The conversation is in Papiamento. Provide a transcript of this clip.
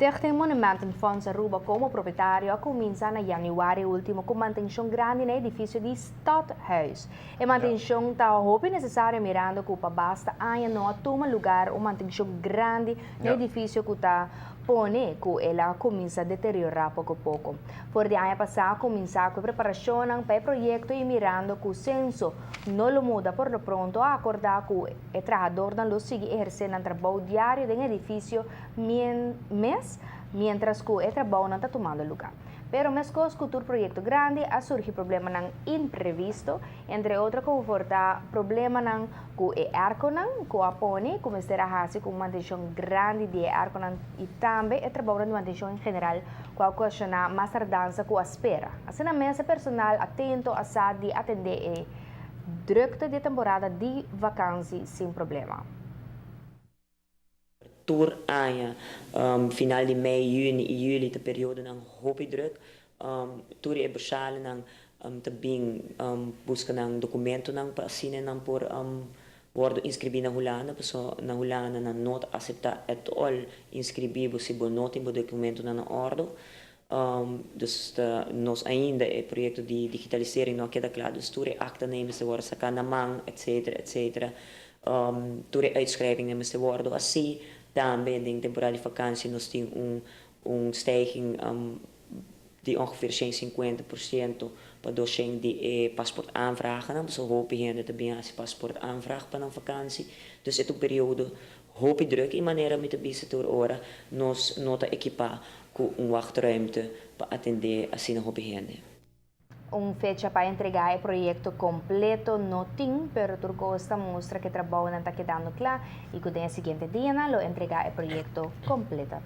Stichting Monumentenfonds Aruba como propietario a cuminsa na januari ultimo cu mantencion grandi na edificio di Stadhuis. E mantencion ta hopi necesario mirando cu pa basta aña no a tuma lugar un mantencion grandi na edificio cu ta pone cu el a cuminsa deteriora poco poco. For di aña pasa a cuminsa cu e preparacionnan pa e proyecto y mirando cu censo no lo muda por lo pronto a acorda cu e trahadornan lo sigui eherce nan trabou diario den edificio mes mientras cu e trabounan ta tumando lugar. Pero mescos cu tur proyecto grandi a surgi problemanan imprevisto, entre otro conforta problemanan cu e airconan cu a pone cu mester a haci cu un mantencion grandi di e airconan y tambe e trabounan di mantencion en general cu a ocasiona mas tardansa cu a spera. Asina mes e personal atento a sa di atende e drukte di e temporada di vakantie sin problema. Tur aña, final di mei, juni y juli ta periodonan hopi druk. Tur e brshalenan ta bin busca nan documentonan pa asina nan por wordo inscribi na Hulanda, paso na Hulanda nan no ta acepta at all inscribi bo si bo no tin bo documentonan na ordo. Dus ta nos ainda e proyecto di digitalisering no a keda cla, dus tur e actanan mester wordo saca na man, etcetera, etcetera. Tur e uitschrijvingen mester wordo haci. Tambe den temporada di vakantie nos tin un stijging di ongeveer 150% pa 200 di e paspoort aanvragennan, pasobra hopi hende ta bin haci paspoort aanvraag pa nan vakantie. Dus e ta un periodo hopi druk y manera mi ta bisa tur ora nos no ta ekipa cu un wachtruimte pa atende asina hopi hende. Un fecha pa entrega e proyecto completo no tin, pero tur cos ta mustra cu e trabounan ta kedando cla y cu den e siguiente dianan lo entrega e proyecto completo.